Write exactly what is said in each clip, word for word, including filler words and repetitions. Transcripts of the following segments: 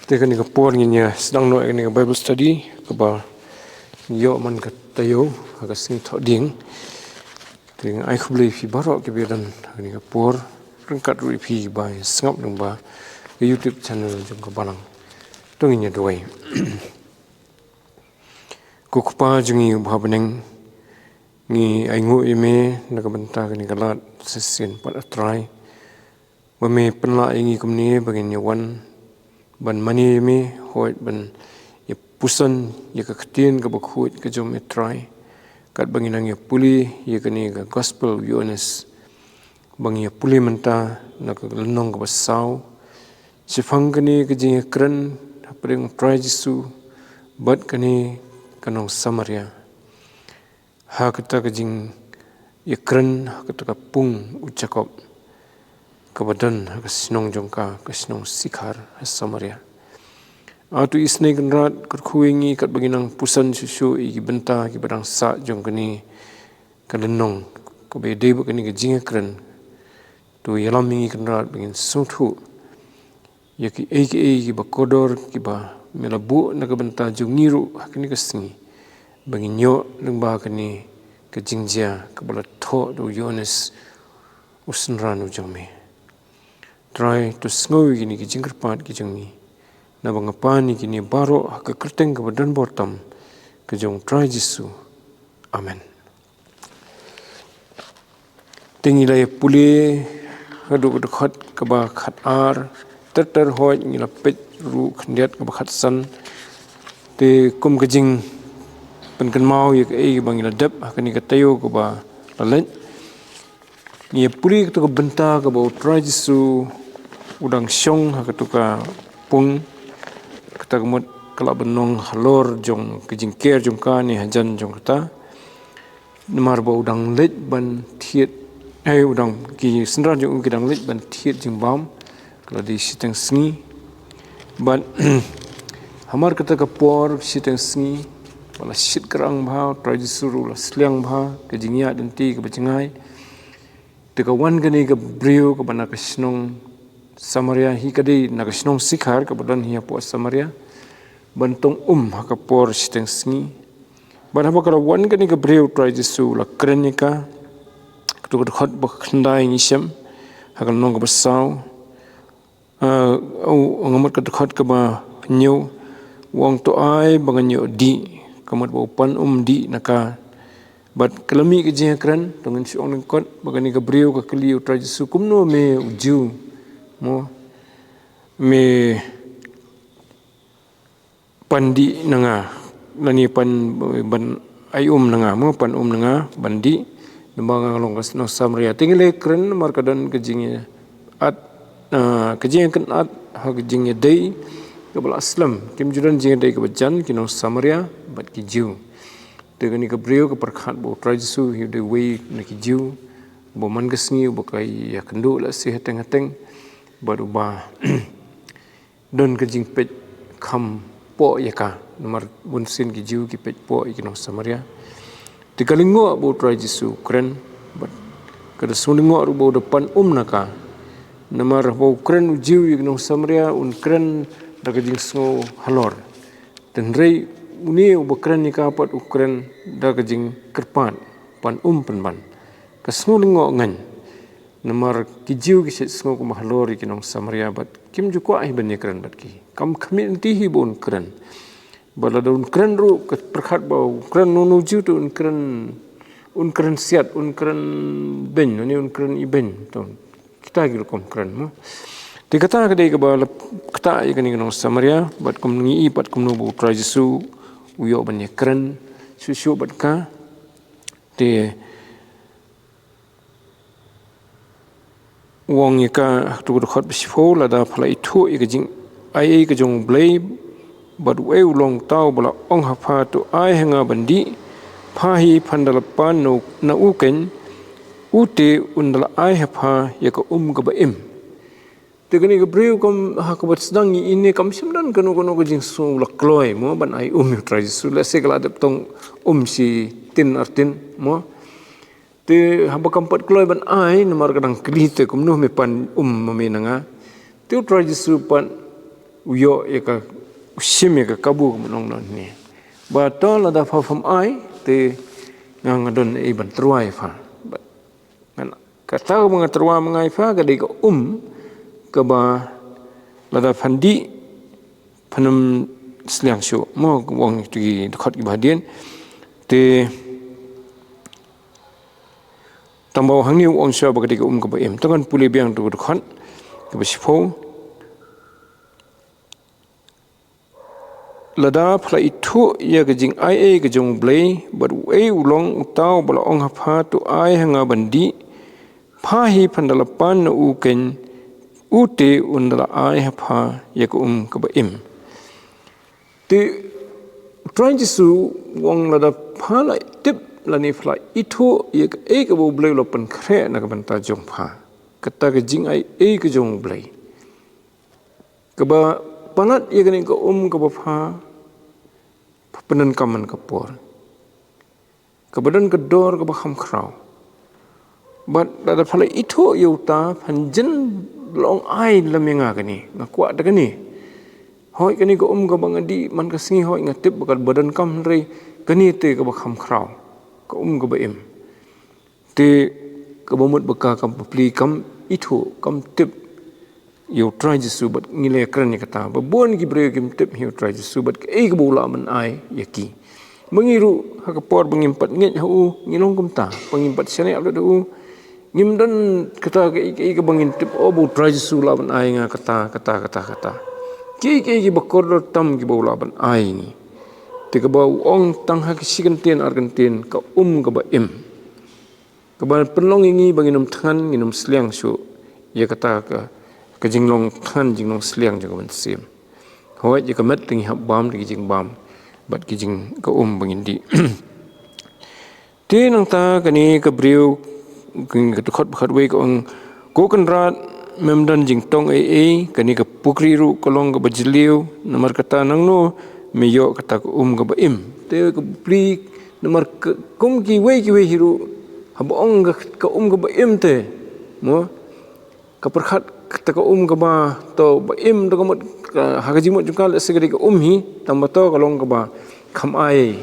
Te kane ka por ngin ïa sdang noh ïa kane ka Bible study kaba ïoh man ka taïew ha ka sngi Thohdieng. Te nga ai khublei ïa phi baroh kiba ïadon ha kane ka por, ryngkat ruh ïa phi ba ïa sngap lyngba ka YouTube channel jong ka Balang. To ngin ïa duwai. Ko Kpa jong ngi uba ha bneng, ngi ainguh ïa me na ka bynta kane ka lad shisien pat, A Trai, ba me pynlah ïa ngi kumne ba ngin ïa wan ban mane ïa me, hooid ban ïa puson ïa ka ktien kaba khuid ka jong me, Trai, katba ngi nang ïa pule ïa kane ka Gospel u Ïoannis, ba ngi ïa pule mynta na ka lynnong kaba saw, shaphang kane ka jingïakren hapdeng u Trai Jisu bad kane ka nong Samaria ha kata ka jingïakren ha kata ka pung u Jakob, kaba don ha ka shnong jong ka, ka shnong Sikhar ha Samaria. A to isynei Kynrad, kyrkhu ïa ngi katba ngi nang puson shuh shuh ïa ki bynta kiba dang sah jong kane ka lynnong kaba ïadei bad kane ka jingïakren. To ïalam ïa ngi Kynrad ba ngin sngewthuh ïa kiei kiei kiba kordor kiba me la buh na ka bynta jong ngi ruh ha kane ka sngi, ba ngin ïoh lyngba kane ka jingjia kaba la thoh da u Ïoannis u synran u jong me. Trai, to sngew ïa kine ki jingkyrpad ki jong ngi, naba nga pan ïa kine baroh ha ka kyrteng kaba don bor tam ka jong u Trai Jisu. Amen. Te ngi la ïa pule haduh ka dkhot kaba khatar, ter ter hooid ngi la peit ruh khyndiat kaba khatsan. Te kum ka jingpynkynmaw ïa kaei ba ngi la dep ha kane ka taïew kaba la leit, ngi ïa pule kato ka bynta kaba u Trai Jisu u dang shong ha kato ka pung, kata ka mut ka lah ban long halor jong ka jingker jong ka ne hajan jong kata. Namar ba u dang leit ban thied, eh, u dang, ki synran jong u ki dang leit ban thied jingbam, ka la dei shiteng sngi. Bad hamar kata ka por shiteng sngi, ba la shit kyrang bha, u Trai Jisu ruh u la sliang bha, ka jingïaid lynti kaba jngai. Te ka wan kane ka briew kaba na ka shnong Samaria, hi ka dei na ka shnong Sikhar kaba don hi hapoh Samaria, ban tong um ha ka por shiteng sngi. Bad haba ka la wan kane ka briew, u Trai Jisu u la kren ïa ka. Kato ka dkhot ba khyndai ngi shem ha ka lynnong kaba saw. Ah, u, nga mut ka dkhot kaba hynñiew, u ong, to ai ba ngan ïoh dih, ka mut ba u pan um dih na ka. Bad ka la mih ka jingïakren, to ngin shu ong lyngkot ba kane ka briew ka kylli u Trai Jisu, kumno me u Jiw, mo, me pan dih na nga, lane pan, ban ai um na nga, mo, pan um na nga ban dih, namar nga long ka nong Samaria. Te ngi la kren namar ka don ka jingïa at, ah, ka jingïakynad ha ka jingïadei kaba la slem. Kim ju don jingïadei kaba jan ki nong Samaria bad ki Jiw. Te kane ka briew ka pyrkhat ba u Trai Jisu hi u dei uwei na ki Jiw, uba man ka sngi, uba ka ïakynduh lehse hateng hateng, bad uba don ka jingpeit kham poh ïa ka, namar bunsien ki Jiw ki peit poh ïa ki nong Samaria. Te ka lyngngoh ba u Trai Jisu u kren, bad ka da sngew lyngngoh ruh ba u da pan um na ka. Namar ba u kren u Jiw ïa ki nong Samaria, un kren da ka jingsngew halor. Te hynrei une uba kren ïa ka pat u kren da ka jingkyrpad, pan um pynban. Ka sngew lyngngoh ngan. Namar ki Jiw ki shait sngew kumba halor ïa ki nong Samaria bad kim ju kwah hi ban ïakren bad ki. Kam khmih lynti hi ba un kren. Bad lada un kren ruh, ka pyrkhat ba u kren, no no u Jiw te un kren, un kren siat, un kren beiñ, ne un kren ibeiñ. To, kita ki rukom kren, mo. Te kata ka dei kaba la ktah ïa kane ka nong Samaria, bad kum ngi i pat kumno ba u Trai Jisu u ïoh ban ïakren shuh shuh bad ka. Te u ong ïa ka ha kato ka dkhot ba shiphew, lada pha la ithuh ïa ka jingaiei ka jong U Blei, bad uei u long uta uba la ong ha pha, to ai ha nga ban dih, pha hi phan da la pan na u, na u keiñ, u te un da la ai ha pha ïa ka um kaba im. Te kane ka briew kam ha kaba sdang ïa ine kam shym don kano kano ka jingsngew la kloi, mo, ban ai um ïa u Trai Jisu, lehse ka la dep tong um shi tin ar tin, mo. Te haba kam pat kloi ban ai, namar ka dang kylli te kumno me pan um ma me na nga. Te u Trai Jisu pat u ïoh ïa ka, u shim ïa ka kabu, ka mut nong nong ne. Ba to lada pha pham ai, te nga nga don ei ban tyrwa ïa pha. Ba, ngan, kata ba nga tyrwa ma nga ïa pha, ka dei ka um, kaba lada phan dih, phan ym sliang shuh. Mo, ka ong ïa ki dkhot kiba hadien. Te, tang ba hangne u ong shuwa ba ka dei ka um kaba im. To ngan pule biang tu ka dkhot kaba shiphew. Lada pha la ithuh ïa ka jingai ei ka jong U Blei, bad uei u long uta uba la ong ha pha, to ai ha nga ban dih, pha hi phan da la pan na u keiñ, u te un da la ai ha pha ïa ka um kaba im. Te, U Trai Jisu u ong lada pha la tip lane pha la ithuh ïa kaei kaba U Blei u la pynkhreh na ka bynta jong pha. Kata ka jingai ei ka jong U Blei. Kaba palat ïa kane ka um kaba pha, pha pyndonkam man ka por. Kaba don ka dor kaba kham khraw. Bad lada pha la ithuh ïa uta, phan jin long ai lem ïa nga kane. Nga kwah da kane. Hooid kane ka um kaba nga dih man ka sngi, hooid nga tip ba ka ba donkam, hynrei kane te kaba kham khraw. Ka um kaba im. Te kaba mut ba ka kam bapli, kam ithuh, kam tip ïa U Trai Jisu, bad ngi la kren ïa kata. Ba bun ki briew kim tip hi ïa U Trai Jisu, bad kaei kaba u lah ban ai ïa ki. Ma ngi ruh, ha ka por ba ngim pat ngeit ha u, ngi long kumta. Ba ngim pat shaniah lut ha u, ngim don kata kaei kaei kaba ngin tip, oh, ba U Trai Jisu u lah ban ai nga kata, kata, kata, kata. Kiei kiei kiba kordor tam kiba u lah ban ai ngi. Te kaba u ong tang ha ka shi kyntien ar kyntien, ka um kaba im. Kaba pynlong ïa ngi ba ngin ym thngan, ngin ym sliang shuh ïa kata ka, ka jinglong thngan, jinglong sliang jong ka mynsiem. Hooid, ïa ka met te ngi hap bam, te ki jingbam, bad ki jing, ka um ba ngin dih. Te nangta kane ka briew, ka dkhot ba khatwei ka ong, Ko Kynrad, mem don jingtong ei ei, kane ka pukri ruh ka long kaba jylliew, namar kata nangno me ïoh kata ka um kaba im. Te ka bapli, namar ka, kum kiwei kiwei hi ruh, haba ong ka, ka um kaba im te, mo, ka pyrkhat kata ka um kaba to ba im, to ka mut ka, ha ka jingmut jong ka lehse ka dei ka um hi, tang ba to ka long kaba kham ai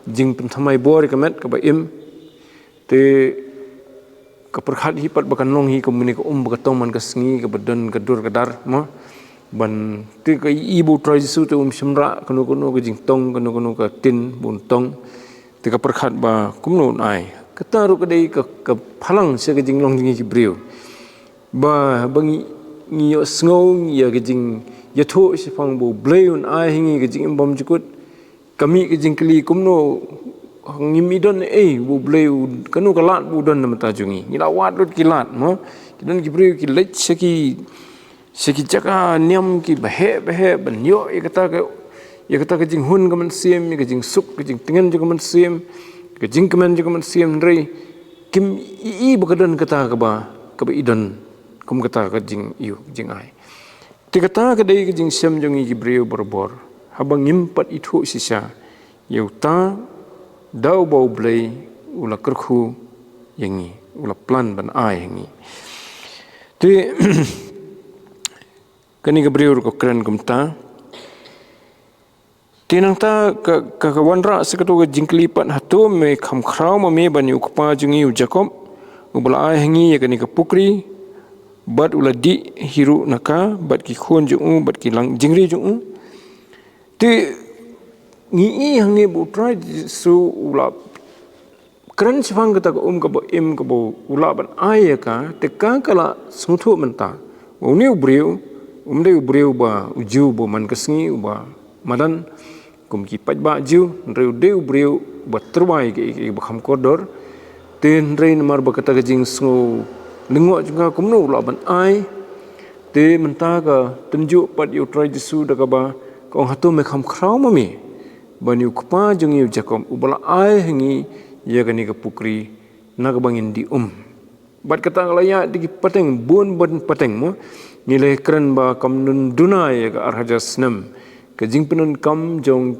jingpynthymmai bor ïa ka met kaba im. Te ka pyrkhat hi pat ba kan long hi kumne ka um ba ka tong man ka sngi, kaba don ka dur ka dar, mo. Ban te ka i ba U Trai Jisu te um shym rah kano kano ka jingtong, kano kano ka tin ba un tong. Te ka pyrkhat ba kumno un ai. Kata ruh ka dei ka, ka phalang sha ka jinglong jong ngi ki briew. Ba, ba ngi, ngi ïohsngew ïa ka jingïathuh shaphang ba U Blei un ai ha ngi ka jingim bymjukut. Ka mih ka jingkylli kumno, ngim i don ei, ba U Blei u, kano ka lad ba u don na bynta jong ngi. Ngi la wad lut ki lad, mo. Ki don ki briew ki leit sha ki, sha ki jaka niam kiba heh ba heh, ban ïoh ïa kata ka, ïa kata ka jinghun ka mynsiem, ïa ka jingsuk, ka jingtngen jong ka mynsiem, ka jingkmen jong ka mynsiem, hynrei kim i, i ba ka don kata kaba, kaba i don, kum kata ka jing, ïa u, jingai. Te kata ka dei ka jingshem jong ngi ki briew barabor. Haba ngim pat ithuh shisha ïa uta, da uba U Blei u la kyrkhu ïa ngi, u la plan ban ai ïa ngi. Te kane ka briew ruh ka kren kumta. Te nangta ka, ka, ka wanrah sa kato ka jingkylli pat, hato me kham khraw ma me ban ïa u kpa jong ngi u Jakob, uba la ai ha ngi ïa kane ka pukri, bad u la dih hi ruh na ka, bad ki khun jong u, bad ki lang jingri jong u. Te ngi i hangne ba U Trai Jisu u la kren shaphang kata ka um kaba im kaba u lah ban ai ïa ka, te ka ka la sngewthuh mynta. Ba une u briew, um dei u briew ba u Jiw ba man ka sngi, uba madan, kum ki paidbah Jiw, hynrei u dei u briew ba tyrwa ïa ka, ïa ka ba kham kordor. Te hynrei namar ba kata ka jingsngew lyngngoh jong ka kumno u lah ban ai. Te mynta ka tynjuh pat ïa U Trai Jisu da kaba ka ong, hato me kham khraw ma me ban ïa u kpa jong ngi u Jakob, uba la ai ha ngi ïa kane ka pukri, na kaba ngin dih um. Bad kata ka la ïaid da ki pateng, bun bun pateng mo. Ngi la kren ba kam duna ïa ka ar hajar snem ka jingpyndonkam jong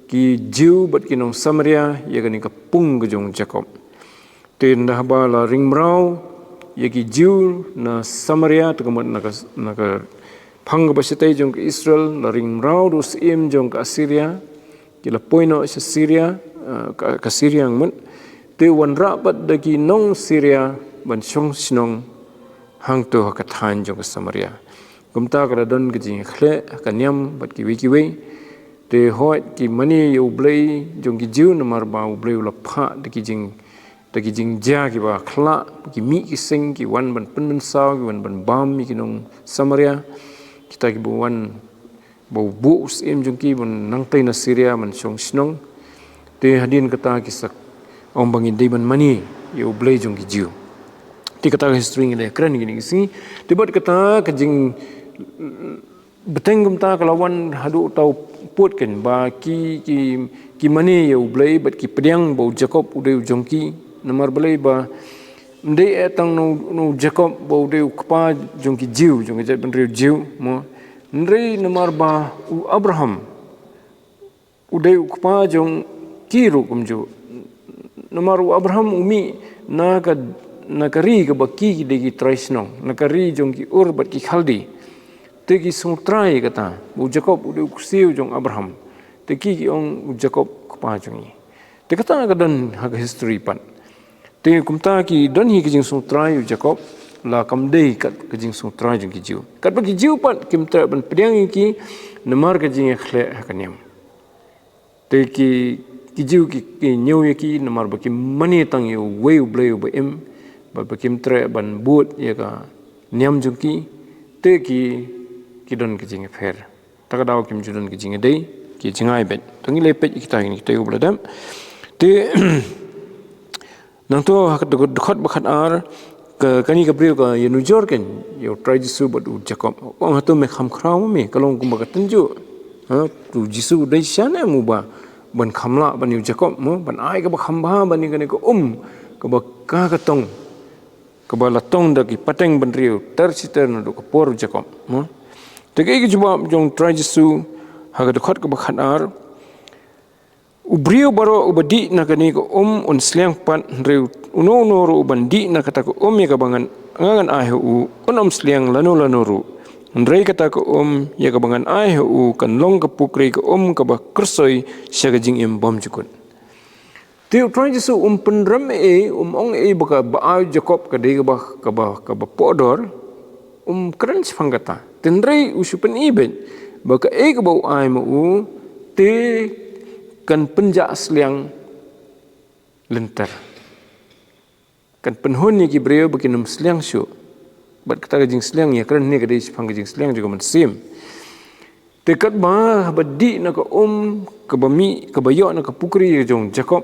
ki Jiw bad ki nong Samaria ïa kane ka pung ka jong Jakob. Te ynda haba la ring mraw ïa ki Jiw na Samaria, te ka mut na ka, na ka phang kaba shatei jong ka Israel, la ring mraw da u syiem jong ka Assyria, ki la poi noh sha Syria, eh, ka, ka Syria ngut. Te u wanrah pat da ki nong Syria ban shong shnong hangto ha ka thaiñ jong ka Samaria. Kumta ka la don ka jingkhleh ha ka niam bad kiwei kiwei. Te hooid ki mane ïa U Blei jong ki Jiw namar ba U Blei u la phah da ki jing, da ki jingjia kiba khlah, ki mih ki seng, ki wan ban pynmynsaw, ki wan ban bam ïa ki nong Samaria. Kita kiba wan ba u buh u syiem jong ki ban nangtei na Syria ban shong shnong. Te hadien kata ki sa ong ba ngin dei ban mane ïa U Blei jong ki Jiw. Te kata ka history ngi la kren kine ki sngi. Te bad kata ka jing bteng kumta ka la wan haduh uta u pud ken ba ki, ki, ki mane ïa U Blei bad ki pdiang ba u Jakob u dei u jong ki. Namar balei ba ym dei eh tang na u, na u Jakob ba u dei u kpa jong ki Jiw, jong ka jaitbynriew Jiw, mo. Hynrei namar ba u Abraham u dei u kpa jong ki ruh kumjuh. Namar u Abraham u mih na ka, na ka ri kaba ki, ki dei ki trai shnong, na ka ri jong ki Ur bad ki Khaldi. Te ki sngewtrai kata, u Jakob u dei u ksiew jong Abraham. Te ki, ki ong u Jakob kpa jong ngi. Te kata ka don ha ka history pat. Te kumta ki don hi ka jingsngewtrai u Jakob, la kam dei kat ka jingsngewtrai jong ki Jiw. Katba ki Jiw pat kim treh ban pdiang ïa ki namar ka jingïakhleh ha ka niam. Te ki, ki Jiw ki, ki ñiew ïa ki namar ba ki mane tang ïa uwei U Blei uba im, bad ba kim treh ban bud ïa ka niam jong ki, te ki, ki don ka jingïapher. Ta ka daw kim ju don ka jingïadei, ki jngai beit. To ngi leit peit ïa kita, ïa kita ïa u ba la dep. Te nangto ha ka dkhot, dkhot ba khatar, ka, kane ka briew ka ïanujor kein ïa U Trai Jisu bad u Jakob. Ong hato me kham khraw ma me, ka long kumba ka tynjuh. Ha, u Jisu u dei shisha ne em uba ban kham lah ban ïa u Jakob mo, ban ai kaba kham bha ban ïa kane ka um, kaba ka, ka tong, kaba la tong da ki pateng bynriew ter shi ter naduh ka por u Jakob mo. Te kaei ka jubab jong U Trai Jisu ha ka dkhot kaba khatar? U briew baroh uba dih na kane ka um un sliang pat, hynrei uno uno ruh uban dih na kata ka um ïa kaba ngan, nga ngan ai ha u, un ym sliang lano lano ruh. Hynrei kata ka um ïa kaba ngan ai ha u kan long ka pukri ka um kaba kyrsoi sha ka jingim bymjukut. Te U Trai Jisu um pynrem ei, um ong ei ba kaba ai u Jakob ka dei kaba, kaba, kaba pohdor, um kren shaphang kata. Te hynrei u shu pyni beit ba kaei kaba u ai ma u te kan pynjah sliang lynter. Kan pynhun ïa ki briew ba kin ym sliang shuh. Bad kata ka jingsliang ïa kren ne ka dei shaphang ka jingsliang jong ka mynsiem. Te katba haba dih na ka um kaba mih, kaba ïoh na ka pukri jong u Jakob,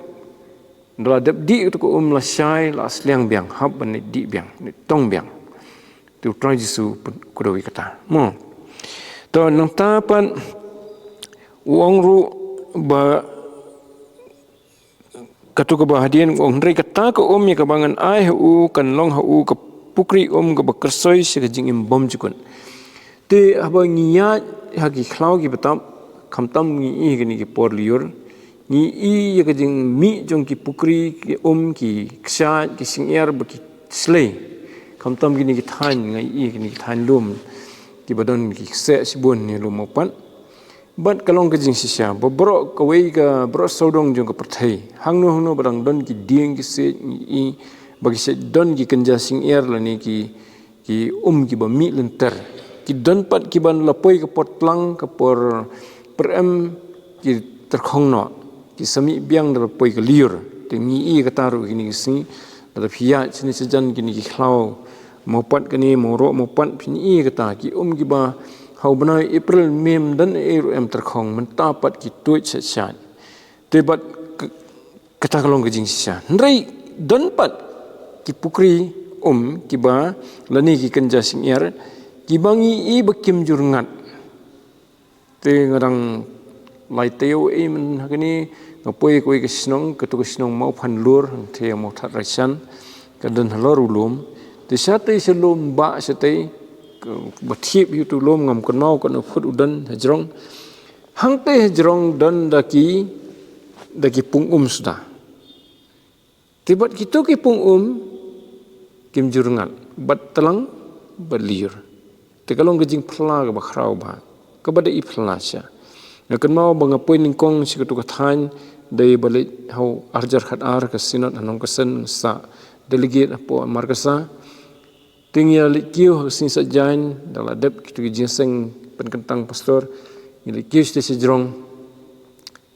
da la dep dih kata ka um la shai, la sliang biang, hap ban leit dih biang, leit tong biang. Te U Trai Jisu u pyn-, kdew ïa kata. Mo. To nangta pat u ong ruh ba kato kaba hadien u ong, hynrei kata ka um ïa kaba ngan ai ha u kan long ha u ka pukri um kaba kyrsoi sha ka jingim bymjukut. Te haba ngi ïaid ha ki khlaw ki btap, khamtam ngi ïohi ha kine ki por lyiur, ngi ïohi ïa ka jingmih jong ki pukri, ki um, ki kshaid, ki shyngiar bad ki shlei. Khamtam kine ki thaiñ, nga ïohi kine ki thaiñ lum kiba don ki kseh shibun ne lum mo pat. Bad ka long ka jingshisha ba baroh kawei ka, baroh sawdong jong ka pyrthei, hangno hangno ba dang don ki dieng ki siej, ngi ïohi ba ki shait don ki kynja shyngiar lane ki, ki um kiba mih lynter. Ki don pat kiba la poi ka por tlang, ka por pyrem, ki tyrkhong noh, ki sa mih biang da la poi ka lyiur. Te ngi ïohi kata ruh kine ki sngi, lada phi ïaid shane shajan kine ki khlaw, mo pat kane, mo roh mo pat, phin ïohi kata, ki um kiba ha u bnai April, May, ym don ei ruh em tyrkhong, mynta pat ki tuid shait shait. Te bad k-, kata ka long ka jingshisha. Hynrei don pat ki pukri um kiba, lane ki kynja shyngiar kiba ngi ïohi ba kim ju rngat. Te nga dang lai taïew ei mynta ha kane, nga poi kawei ka shnong, kato ka shnong Mawphanlur, hangtei Mawthadraishan, ka don halor u lum. Te shatei sha lum bah shatei, kaba thiep hi uto u lum, ngam kynmaw katno phut u don hajrong. Hangtei hajrong don da ki, da ki pung um suda. Te bad kito ki pung um kim ju rngat, bad tlang, bad lyiur. Te ka long ka jingphylla kaba khraw bha, kaba da i phylla sha. Nga kynmaw ba nga poi nyngkong sha katu ka thaiñ, dei ba leit ha u arhajar khatar ka Synod ha Nongkasen, nga sah delegate hapoh Markasa. Te ngi ïa leit kiew ha ka sngi Saitjaiñ, da la dep kitu ki jingïaseng pynkyntang pastor, ngi leit kiew shatei shajrong.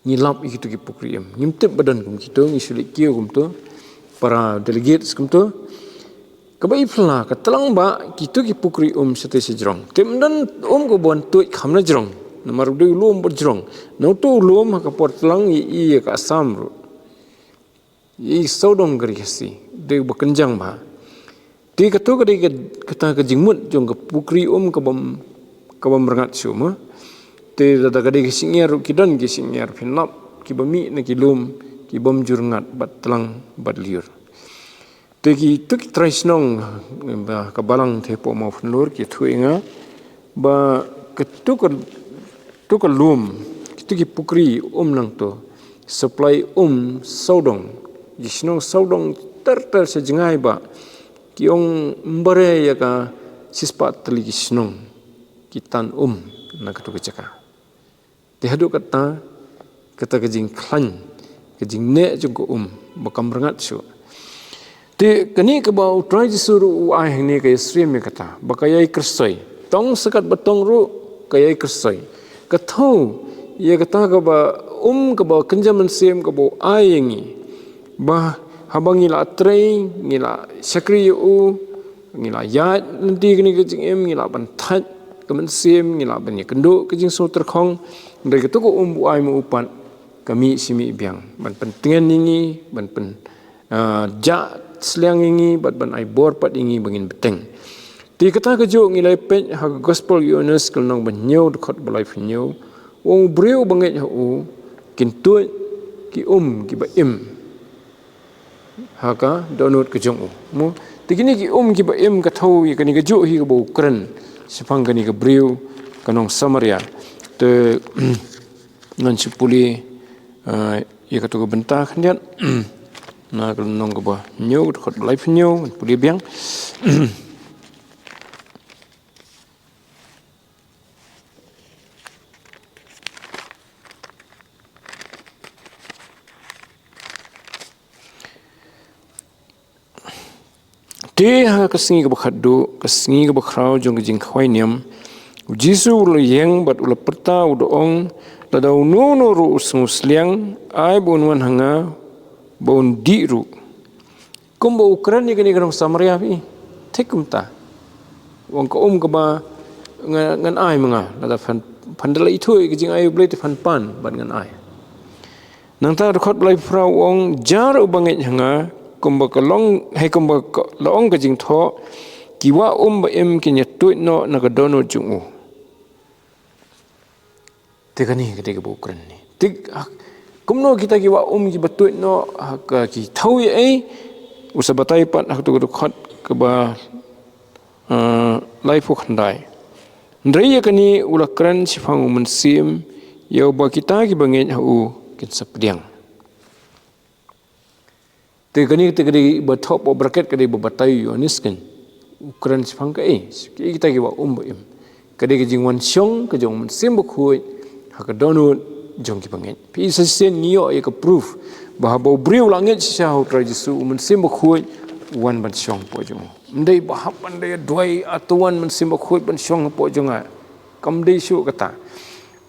Ngi lap ïa kitu ki pukri um. Ngim tip ba don kum kitu, ngi shu leit kiew kumtu. Para delegates kumtu. Kaba i phylla, ka tlang ba kitu ki pukri um shatei shajrong. Te ym don um kaba wan tuid kham na jrong. Namar u dei u lum bad jrong. Na utu u lum ha ka por tlang ïa i ïa ka Assam ruh. Ïa i sawdong ka ri Khasi. Dei ba kynjang bha. Te katu ka dei ka, kata ka jingmut jong ka pukri um kabym, kabym rngat shuh mo. Te lada ka dei ka shyngiar ruh ki don ki shyngiar phin lap kiba mih na ki lum kibym ju rngat bad tlang bad lyiur. Te kitu ki trai shnong ba ka balang te hapoh Mawphanlur ki ïathuh ïa nga ba katu ka, tu ka lum, kitu ki pukri um nangtu supply um sawdong, ki shnong sawdong ter ter sha jngai ba ki ong ym bare ïa ka shispah tylli ki shnong ki tan um na katu ka jaka. Te haduh katta, kata ka jingkhlaiñ, ka jingneh jong ka um ba kam rngat shuh. Te kane kaba u Trai Jisu ruh u ai hangne ka ïasyriem ïa kata ba ka ïai kyrsoi. Tong sa katba tong ruh ka ïai kyrsoi. Ka thew ïa kata kaba um kaba kynja mynsiem kaba u ai ïa ngi. Ba haba ngi la trei, ngi la shakri ïa u, ngi la ïaid lynti kane ka jingim, ngi lah ban thait ka mynsiem, ngi lah ban ïakynduh ka jingsngewtyrkhong. Hynrei katu ka um ba u ai ma u pat ka mih shi mih biang ban pyntngen ïa ngi, ban pyn, ah, jah sliang ïa ngi bad ban ai bor pat ïa ngi ba ngin bteng. Te kata kajuh ngi la peit ha ka Gospel Ïoannis ka lynnong ba hynñiew dkhot ba laiphew hynñiew, u ong u briew ba ngeit ha u kin tuid ki um kiba im ha ka dohnud ka jong u. Mo, te kine ki um kiba im ka thew ïa kane kajuh hi kaba u kren shaphang kane ka briew ka nong Samaria. Te ngan shu pule, eh, ïa katu ka bynta khyndiat. Na ka lynnong kaba hynñiew, dkhot ba laiphew hynñiew, ngan pule biang. Te ha ka sngi kaba khatduh, ka sngi kaba khraw jong ka jingkhawai niam, u Jisu u la ïeng bad u la pyrta, u da ong, lada uno uno ruh u sngewsliang, ai ba un wan ha nga, ba un dih ruh. Kumba u kren ïa kane ka nong Samaria phi. Thik kumta. U ong ka um kaba nga, ngan ai ma nga. Lada phan, phan da la ithuh ïa ka jingai U Blei te phan pan bad ngan ai. Nangta dkhot ba laiphew phra u ong, jar uba ngeit ha nga, kumba ka long, hei kumba ka la ong ka jingthoh, ki wah um ba im kin ïa tuid noh na ka dohnud jong u. Te kane ka dei kaba u kren ne. Te, ah, kumno kita ki wah um kiba tuid noh, ah, ka ki thew ïa ei, u sa batai pat ha katu ka dkhot kaba, ah, laiphew khyndai. Hynrei ïa kane u la kren shaphang u Mynsiem, ïa uba kita kiba ngeit ha u kin sa pdiang. Te kane te ka dei ba thoh hapoh bracket ka dei ba batai u Ïoannis kan. U kren shaphang kaei, kaei kita ki wah um ba im. Ka dei ka jingwan shong ka jong u Mynsiem Bakhuid ha ka dohnud jong kiba ngeit. Phi i sa shisien ngi ïoh ïa ka proof ba haba u briew u la ngeit shisha ha u Trai Jisu, u Mynsiem Bakhuid u wan ban shong hapoh jong u. Ym dei ba hap ban dei duwai, ah, to wan Mynsiem Bakhuid ban shong hapoh jong nga. Kam dei shuh kata.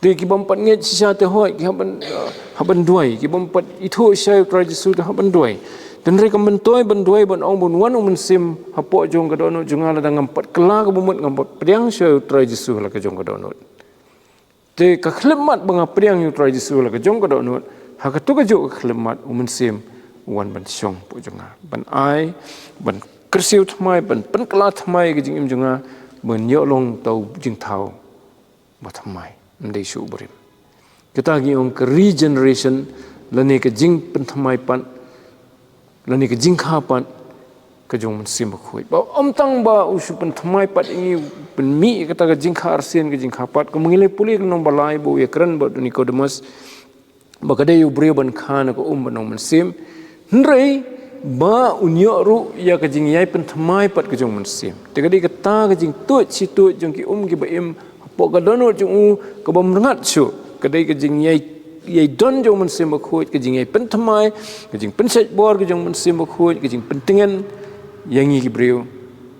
Te ki bym pat ngeit shisha te hooid, ki hap ban, eh, hap ban duwai, ki bym pat ithuh shisha ïa u Trai Jisu te hap ban duwai. Te hynrei kam myntoi ban duwai ban ong ba un wan u Mynsiem hapoh jong ka dohnud jong nga lada ngam pat kylla kaba mut, ngam pat pdiang shisha ïa u Trai Jisu ha la ka jong ka dohnud. Te ka khyllipmat ba nga pdiang ïa u Trai Jisu ha la ka jong ka dohnud, ha katu kajuh ka khyllipmat u Mynsiem u wan ban shong hapoh jong nga. Ban ai, ban kyrsiew thymmai, ban pynkylla thymmai ïa ka jingim jong nga, ban ïoh long uta u jingthaw ba thymmai, ym dei shuh ba rim. Kata ngi ong ka regeneration, lane ka jingpynthymmai pat, lane ka jingkha pat ka jong u Mynsiem Bakhuid. Ba ym tang ba u shu pynthymmai pat ïa ngi, pynmih ïa kata ka jingkha arsien, ka jingkha pat, kumba ngi la pule ka lynnong ba lai ba u ïakren bad u Nicodemus. Ba ka dei u briew ban kha na ka um bad na u Mynsiem. Hynrei ba un ïoh ruh ïa ka jingïai pynthymmai pat ka jong u Mynsiem. Te ka dei kata ka jingtuid shi tuid jong ki um kiba im hapoh ka dohnud jong u, kabym rngat shuh. Ka dei ka jingïai, ïai don jong u Mynsiem Bakhuid, ka jingïai pynthymmai, ka jingpynshait bor ka jong u Mynsiem Bakhuid, ka jingpyntngen ïa ngi ki briew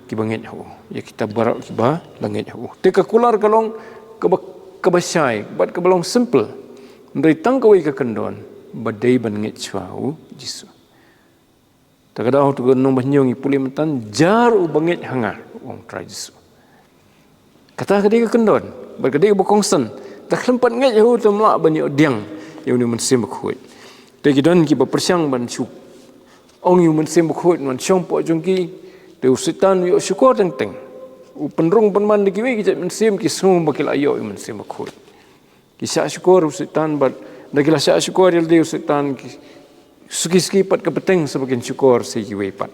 kiba ngeit ha u, ïa kita baroh kiba la ngeit ha u. Te ka kular ka long kaba, kaba shai bad kaba long simple. Hynrei tang kawei ka kyndon, ba dei ban ngeit shuwa ha u Jisu. Ta ka daw tu ka nong ba hynñiew ngi pule myntan, jar uba ngeit ha nga, ong Trai Jisu. Kata ka dei ka kyndon, bad ka dei kaba kongsan. Ta khlem pat ngeit ha u te ym lah ban ïoh diang ïa une u Mynsiem Bakhuid. Te ki don kiba pyrshang ban shu ong ïa u Mynsiem Bakhuid un wan shong hapoh jong ki. Te u Soitan u ïoh shukor teng teng. U pynrung pynman da kiwei ki jait mynsiem, ki sngew ba ki la ïoh ïa u Mynsiem Bakhuid. Ki shah shukor u Soitan bad da ki la shah shukor ïa lade u Soitan, ki suki suki pat ka bteng sa ba kin shukor sa ïa kiwei pat.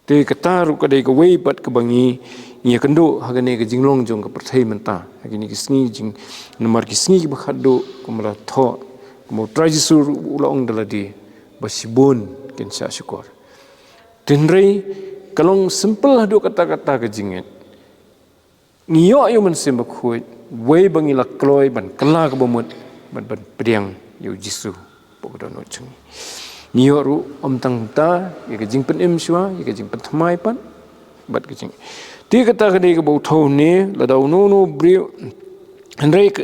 Te kata ruh ka dei kawei pat kaba ngi, ngi ïakynduh ha kane ka jinglong jong ka pyrthei mynta, ha kine ki sngi jing, namar ki sngi kiba khatduh kumba la thoh, kumba u Trai Jisu ruh u la ong da lade ba shibun kin shah shukor. Te hynrei ka long simple haduh katta katta ka jingngeit. Ngi ïoh ïa u Mynsiem Bakhuid wei ba ngi la kloi ban kylla kaba mut, ban, ban pdiang ïa u Jisu hapoh ka dohnud jong ngi. Ngi ïoh ruh ym tang ta ïa ka jingpynim shuwa, ïa ka jingpynthymmai pat bad ka jing. Te kata ka dei kaba u thoh ne, lada uno uno u briew, hynrei ka,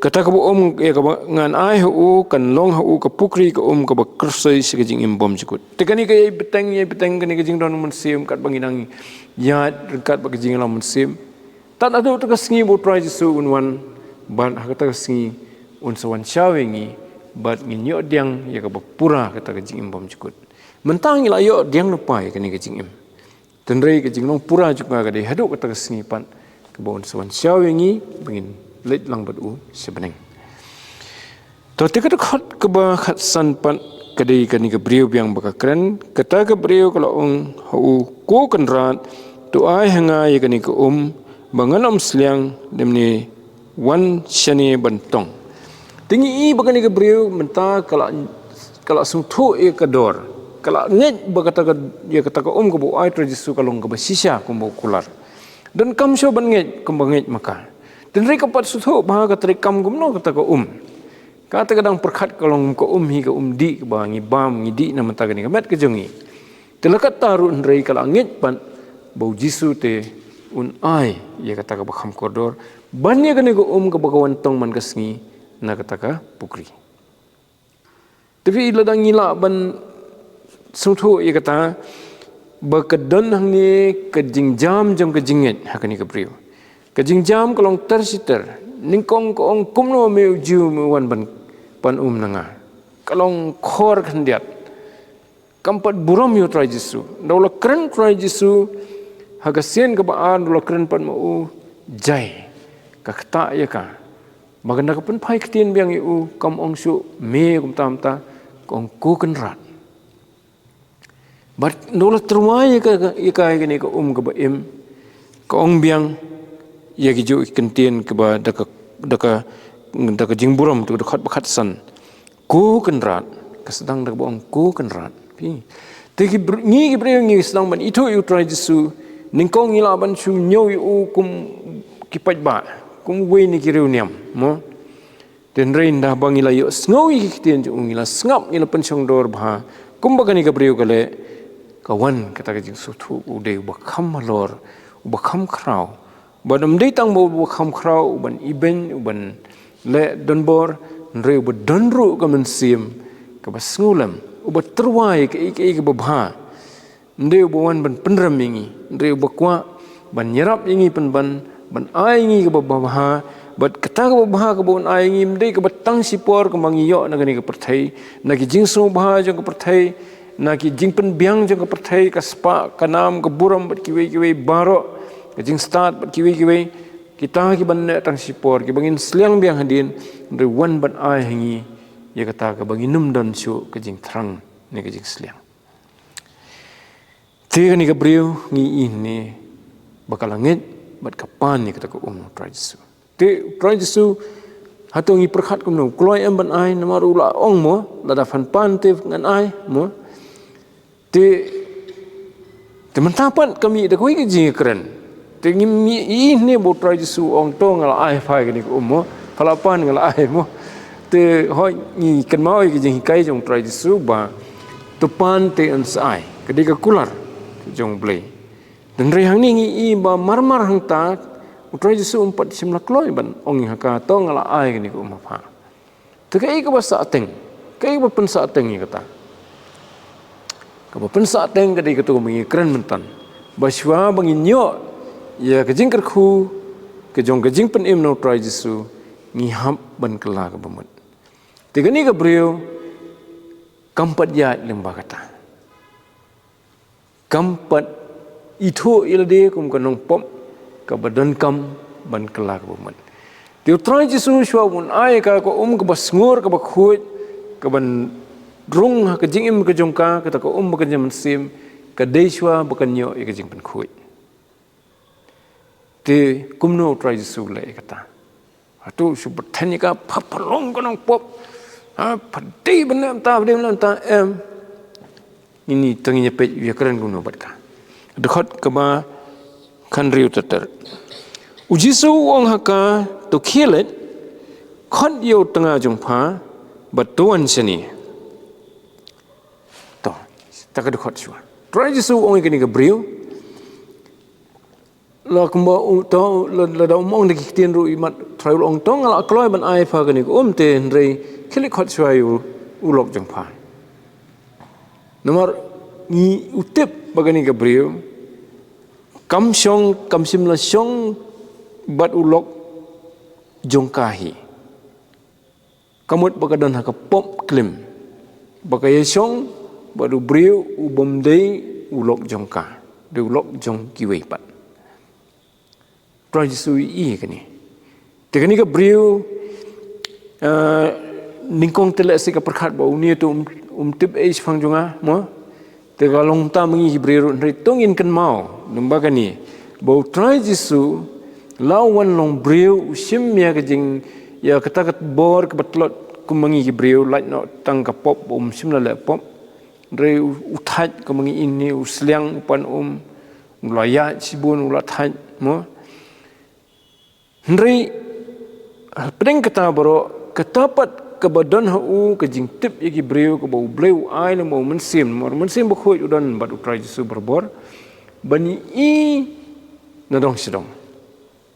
kata kaba um ïa kaba ngan ai ha u kan long ha u ka pukri ka um kaba kyrsoi sha ka jingim bymjukut. Te kane ka ïai bteng, ïai bteng kane ka jingdon u Mynsiem, katba ngi nang ïaid ryngkat bad ka jingïalam Mynsiem. Tad haduh kata ka sngi ba u Trai Jisu un wan, bad ha kata ka sngi un sa wan shaw ïa ngi, bad ngin ïoh diang ïa kaba pura kata ka jingim bymjukut. Mynta ngi la ïoh diang lypa ïa kane ka jingim. Te hynrei ka jinglong pura jong ka ka dei haduh kata ka sngi pat kaba un sa wan shaw ïa ngi ba ngin leit lang bad u sha bneng. To te ka dkhot kaba khatsan pat ka dei kane ka briew biang ba ka kren, kata ka briew ka la ong ha u, Ko Kynrad, to ai ha nga ïa kane ka um ba ngan ym sliang, lymne wan shane ban tong. Te ngi i ba kane ka briew mynta ka la, ka la sngewthuh ïa ka dor, ka la ngeit ba kata ka, ïa kata ka um kaba u ai Trai Jisu ka long kaba shisha kumba u kular. Donkam shuh ban ngeit kumba ngeit ma ka. Te hynrei ka pat sngewthuh ba ka treikam kumno kata ka um. Kata ka dang pyrkhat ka long ka um hi ka um dih kaba ngi bam ngi dih na mynta kane ka met ka jong ngi. Te la katta ruh hynrei ka la ngeit pat ba u Jisu te un ai ïa kata kaba kham kordor, ban ïa kane ka um kaba ka wan tong man ka sngi na kata ka pukri. Te phi, lada ngi lah ban sngewthuh ïa kata, ba ka don hangne ka jingjam jong ka jingngeit ha kane ka briew. Ka jingjam ka long ter shi ter. Nyngkong ka ong, kumno me u Jiw me wan ban pan um na nga. Ka long khor khyndiat. Kam pat burom ïa u Trai Jisu. Nda u la kren Trai Jisu ha ka sien kaba ar, nda u la kren pat ma u, jai, ka ktah ïa ka. Ba ka nda ka pynphai ktien biang ïa u, kam ong shuh me kumta kumta, ka ong, Ko Kynrad. Bad nda u la tyrwa ïa ka, ïa ka, ïa kane ka um kaba im, ka ong biang ïa ki juh ki ktien kaba da ka, da ka, da ka jingburom, tu da dkhot ba khatsan. Ko Kynrad, ka sdang da kaba ong, Ko Kynrad. Phi. Te ki br-, ngi ki briew ngi sdang ban ithuh ïa u Trai Jisu, nyngkong ngi lah ban shu ñiew ïa u kum ki paidbah, kum uwei na ki riewniam, mo. Te hynrei nda ba ngi la ïohsngew ïa ki ktien jong u, ngi la sngap, ngi la pynshongdor bha, kumba kane ka briew ka leh, ka wan kata ka jingsngewthuh, u dei uba kham halor, uba kham khraw. Bad ym dei tang ba uba kham khraw, uban ibeiñ, uban leh donbor, hynrei uba don ruh ka mynsiem kaba sngewlem, uba tyrwa ïa kaei kaei kaba bha. Ym dei uba wan ban pynrem ïa ngi, hynrei uba kwah ban ïarap ïa ngi pynban, ban ai ïa ngi kaba bha, bad kata kaba bha kaba un ai ïa ngi ym dei kaba tang shipor kumba ngi ïoh na kane ka pyrthei, na ki jingsngewbha jong ka pyrthei, na ki jingpynbiang jong ka pyrthei, ka spah, ka nam, ka burom bad kiwei kiwei baroh, ka jingstad bad kiwei kiwei, kita kiban neh tang shipor, kiba ngin sliang biang hadien, hynrei wan ban ai ha ngi ïa kata kaba ngin ym don shuh, ka jingthrang ne ka jingsliang. Te kane ka briew ngi i ne ba ka la ngeit bad ka pan ïa kata ka um u Trai Jisu. Te u Trai Jisu Hato ngi pyrkhat kumno, u kloi em ban ai, namar u la ong mo, lada phan pan te ngan ai mo. Te, te mynta pat ka mih da kawei ka jingkren. Te ngi mih i ne ba u Trai Jisu ong to nga la ai pha kane ka um mo, pha la pan nga la ai mo. Te hoi ngi kynmaw ïa ka jinghikai jong u Trai Jisu ba to pan te yn sa ai. Ka dei ka kular jong u Blei. Hynrei hangne ngi i ba marmar hangta u Trai Jisu um pat shym la kloi ban ong ïa ka to nga la ai kane ka um ha pha. Te kaei kaba sahteng, kaei kaba pynsahteng ïa kata. Kaba pynsahteng ka dei kato ba ngi kren mynta. Ba shuwa ba ngin ïoh ïa ka jingkyrkhu ka jong ka jingpynim na u Trai Jisu, ngi hap ban kylla kaba mut. Te kane ka briew kam pat ïaid lyngba kata. Kam pat ithuh ïa lade kum ka nongpop kaba donkam ban kylla kaba mut. Te u Trai Jisu shuwa ban ai ka, ka um kaba sngur kaba khuid, kaban rung ha ka jingim ka jong ka, kata ka um ba kan ïa mynsiem, ka dei shuwa ba kan ïoh ïa ka jingpynkhuid. Te kumno u Trai Jisu u leh ïa kata? Hato u shu bteng ïa ka, pha, pha long ka nongpop, ha, pha dei ban leh mynta, pha dei ban leh mynta, em. Ngin ïa tang ïa peit u ïa kren kumno bad ka. Dkhot kaba khathynriew ter ter. U Jisu u ong ha ka, to khie leit, khot ïa u tnga jong pha bad to wan shane. To, ta ka dkhot shuwa. Trai Jisu u ong ïa kane ka briew, la kumba u to, la, lada um ong da ki ktien ruh imat Trai u la ong to nga la kloi ban ai pha kane ka um te, hynrei khie leit khot shuwa ïa u, u lok jong pha. Namar ngi, u tip ba kane ka briew kam shong, kam shym la shong bad u lok jong ka hi. Ka mut ba ka don ha ka pop klim, ba ka ïa shong bad u briew u bym dei u lok jong ka, dei u lok jong kiwei pat. Trai Jisu i ïa kane. Te kane ka briew, eh, nyngkong te lehse ka pyrkhat ba une to um, um tip ei shaphang jong nga mo. Te ka long kumta ma ngi ki briew ruh, hynrei to ngin kynmaw lyngba kane ba u Trai Jisu la u wan long briew, u shim ïa ka jing, ïa kata ka bor kaba tlot kum ma ngi ki briew, lait noh tang ka pop ba um shym la leh pop. Hynrei u, u thait kum ma ngi ine, u sliang u pan um, u la ïaid shibun, u la thait mo. Hynrei hapdeng kata baroh, kata pat kaba don ha u ka jingtip ïa ki briew kaba u Blei u ai lem bad u Mynsiem, namar u Mynsiem Bakhuid u don bad u Trai Jisu barabor, ban ïohi nadong shadong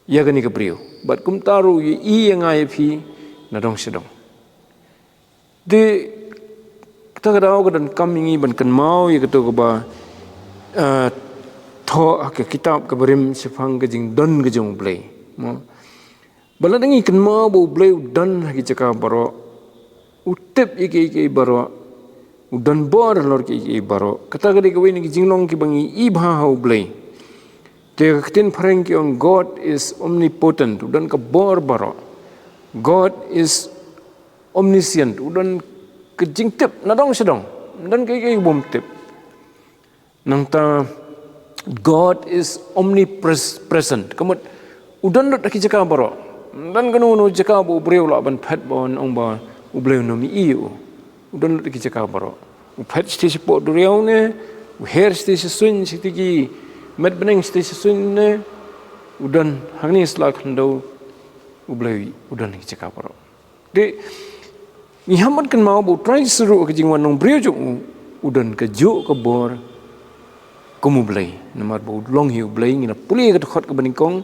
ïa kane ka briew. Bad kumta ruh u ïohi ïa nga ïa phi nadong shadong. Te kata ka daw ka donkam ïa ngi ban kynmaw ïa kato kaba, eh, thoh ha ka kitab kaba rim shaphang ka jingdon ka jong u Blei. Mo? Ba lada ngi kynmaw ba u Blei u don ha ki jaka baroh, u tip ïa kiei kiei baroh, u don bor halor kiei kiei baroh. Kata ka dei kawei na ki jinglong kiba ngi i bha ha u Blei. Te ka ktien phareng ki ong God is omnipotent, u don ka bor baroh. God is omniscient, u don ka jingtip nadong shadong, ym don kaei kaei bym tip. Nangta God is omnipresent, ka mut u don lut ha ki jaka baroh. Ym don kano kano jaka ba u briew u lah ban phet ba un ong ba u Blei um ïohi ïa u. U don lut ha ki jaka baroh. U phet shatei shapoh duriaw ne, u her shatei shasuiñ, shatei ki met bneng, shatei shasuiñ ne, u don hangne sla khyndew, u Blei u don ha ki jaka baroh. Te ngi hap ban kynmaw ba u Trai Jisu ruh ha ka jingwan long briew jong u, u don kajuh ka bor kum u Blei. Namar ba u long hi u Blei, ngi la pule ka dkhot kaba nyngkong,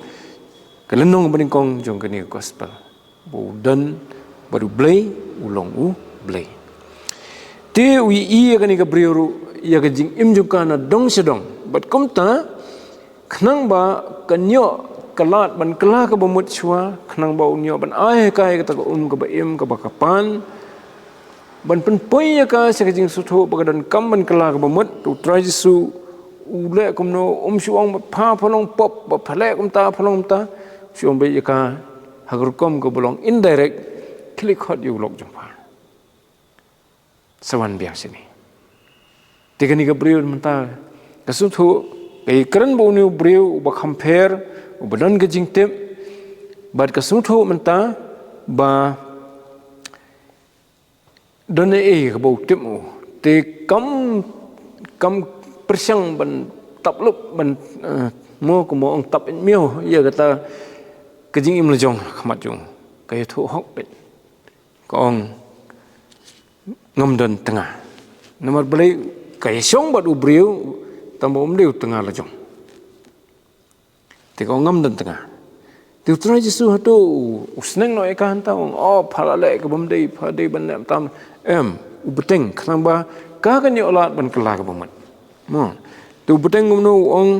ka lynnong kaba nyngkong jong kane ka gospel. Ba u don bad u Blei, u long u Blei. Te u ïohi ïa kane ka briew ruh ïa ka jingim jong ka nadong shadong. Bad kumta, khnang ba kan ïoh ka lad ban kylla kaba mut shuwa, khnang ba un ïoh ban ai ha ka ïa kata ka um kaba im kaba ka pan, ban pynpoi ïa ka sha ka jingsngewthuh ba ka donkam ban kylla kaba mut. U Trai Jisu u leh kumno, um shu ong ba pha pha long pop, ba pha leh kumta pha long kumta. Shu ong beit ïa ka ha ka rukom kaba long indirect, khie leit khot ïa u lok jong pha, sa wan biang shane. Te kane ka briew mynta ka sngewthuh, ka ïakren ba une u briew uba kham pher, uba don ka jingtip, bad ka sngewthuh mynta ba don ei ei kaba u tip u. Te kam, kam pyrshang ban tap lup ban, eh, mo kumba ong tap miaw ïa kata ka jingim la jong ha khmat jong u. Ka ïathuh hok beit. Ka ong ngam don tnga. Namar balei ka ïashong bad u briew tangba um dei u tnga la jong. Te ka ong ngam don tnga. Te u Trai Jisu hato u, u sneng noh ïa ka hangta u ong, oh, pha la leh kaba ym dei, pha dei ban leh tam. Em, u bteng khnang ba ka kan ïoh lad ban kylla kaba mut. Mo. Te u bteng kumno u ong,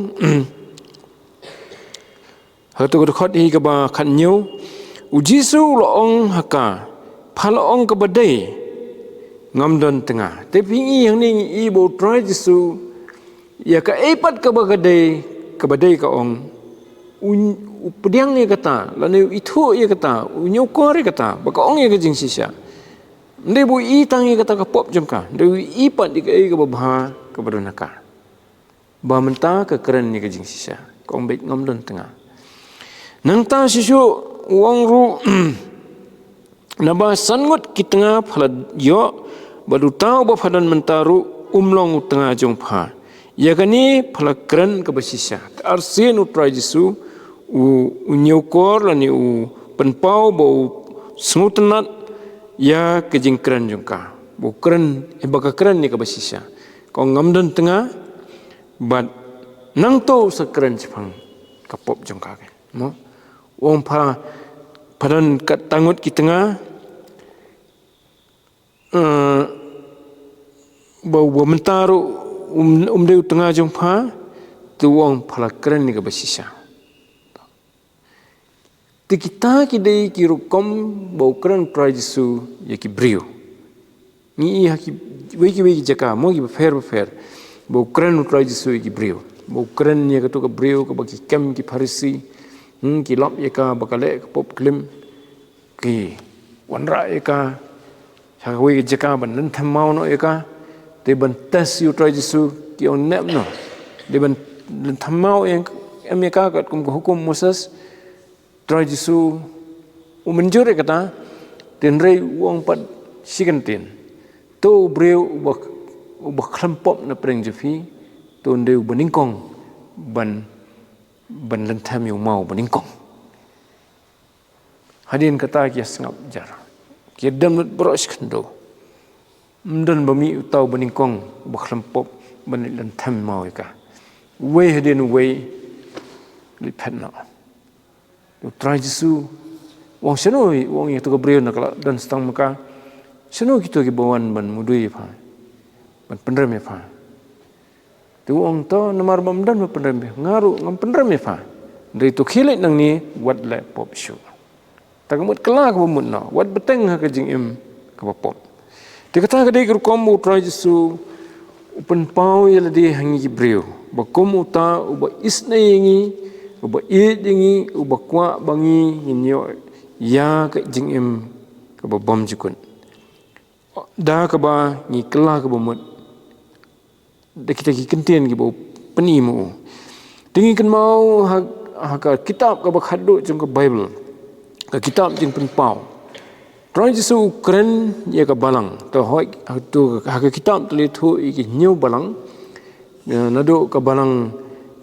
hato ka dkhot hi kaba khathynñiew. U Jisu u la ong ha ka, pha la ong kaba dei, ngam don tnga. Te phi ngi hangne ngi i ba u Trai Jisu ïa kaei pat kaba ka dei, kaba dei ka ong, u, u pdiang ïa kata, lane u ithuh ïa kata, u ñiewkor ïa kata, ba ka ong ïa ka jingshisha. Ym dei ba u i tang ïa kata ka pop jong ka, ym dei u i pat ïa kaei kaba bha kaba don ha ka. Ba mynta ka kren ïa ka jingshisha, ka ong beit ngam don tnga. Nangta shisha u ong ruh, naba san ngut ki tnga pha la ïoh, bad uta uba pha don mynta ruh um long u tnga jong pha. Ïa kane pha la kren kaba shisha. Te arsien u Trai Jisu u, u ñiewkor lane u pynpaw ba u sngewtynnat ïa ka jingkren jong ka. Ba u kren, eh, ba ka kren ïa kaba shisha. Ka ong ngam don tnga, bad nangta u sa kren shaphang ka pop jong ka. Mo? U ong pha, pha don katta ngut ki tnga, eh, ba, ba mynta ruh um, um dei u tnga jong pha, te u ong pha la kren ïa kaba shisha. Te kita ki dei ki rukom ba u kren u Trai Jisu ïa ki briew. Ngi i ha kiwei kiwei ki jaka, mo, kiba pher bapher. Ba u kren u Trai Jisu ïa ki briew. Ba u kren ïa kato ka briew kaba ki kem ki Pharisi. Hmm, ki lap ïa ka ba ka leh ka pop klim. Ki wanrah ïa ka ha kawei ka jaka ban lynthem maw noh ïa ka. Te ban test ïa u Trai Jisu, ki ong ne em noh. Te ban lynthem maw ïa, em ïa ka katkum ka hukum Moses. Trai Jisu u mynjur ïa kata, hynrei u ong pat shi kyntien. To u briew uba, uba khlem pop na pdeng jong phi, to un dei uba nyngkong ban, ban lynthem ïa u maw uba nyngkong. Hadien kata ki ïa sngap jar. Ki ïa dem lut baroh shi khyndew. Ym don ba mih uta uba nyngkong, uba khlem pop, ban leit lynthem maw ïa ka. Uwei hadien uwei, leit phet noh. U Trai Jisu u ong shano, u ong ïa kato ka briew na ka la don tang ma ka. Shano kito kiba wan ban mudui ïa pha, ban pynrem ïa pha. Te u ong to namar ba ym don ba pynrem ïa nga ruh ngam pynrem ïa pha. Hynrei to khie leit nangne wat leh pop shuh. Ta ka mut kylla kaba mut noh, wat bteng ha ka jingim kaba pop. Te kata ka dei ka rukom ba u Trai Jisu u pynpaw ïa lade ha ngi ki briew. Ba kum uta uba isynei ïa ngi, uba ïeit ïa ngi, uba kwah ba ngi ngin ïoh ïa ka jingim kaba bymjukut. Da kaba ngi kylla kaba mut da kita ki kyntien kiba u pyni ma u. Te ngi kynmaw ha, ha ka kitab kaba khatduh jong ka Baibl, ka kitab Jingpynpaw. Trai Jisu u kren ïa ka balang. To hoi, ha, to, ha ka kitab to leh thuh ïa ki hynñiew balang. Eh, naduh ka balang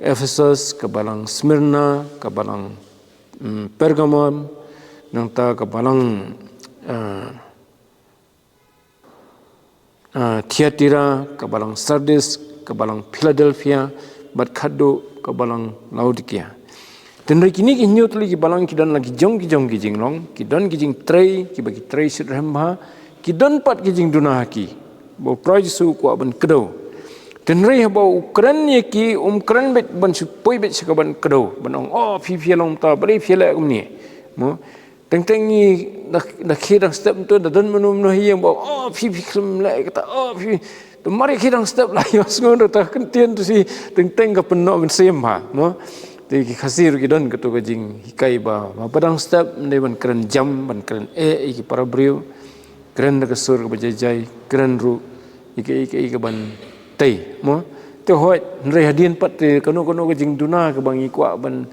Ephesus, ka balang Smyrna, ka balang, mm, Pergamum, nangta ka balang, eh, ah, Thyatira, ka balang Sardis, ka balang Philadelphia, bad khatduh ka balang Laodicea. Hynrei kine ki hynñiew tylli ki balang ki don la ki jong ki jong ki jinglong, ki don ki jingtrei, kiba ki trei shitrhem bha, ki don pat ki jingduna ha ki. Ba u Trai Jisu u kwah ban kdew. Hynrei haba u kren ïa ki, um kren beit ban shu poi beit sha ka ban kdew, ban ong, oh, phi phi long ta, balei phi leh kumne. Mo, Teng teng ngi da, da khie dang step tu, da don mano mano hi ïa ba, oh, phi phi khlem leh kata, oh, phi. Tu mar khie dang step la ïohsngew da ta kyntien tu shi, teng teng ka pynnoh mynsiem bha, mo. Te ki Khasi ruh ki don kato ka jinghikai ba, ba dang step, ym dei ban kren jam, ban kren eh, ïa ki para briew. Kren da ka sur kaba jai jai, kren ruh, ïa ka, ïa ka, ïa ka ban tei, mo. Te hooid, hynrei hadien pat te, kano kano ka jingduna kaba ngi kwah ban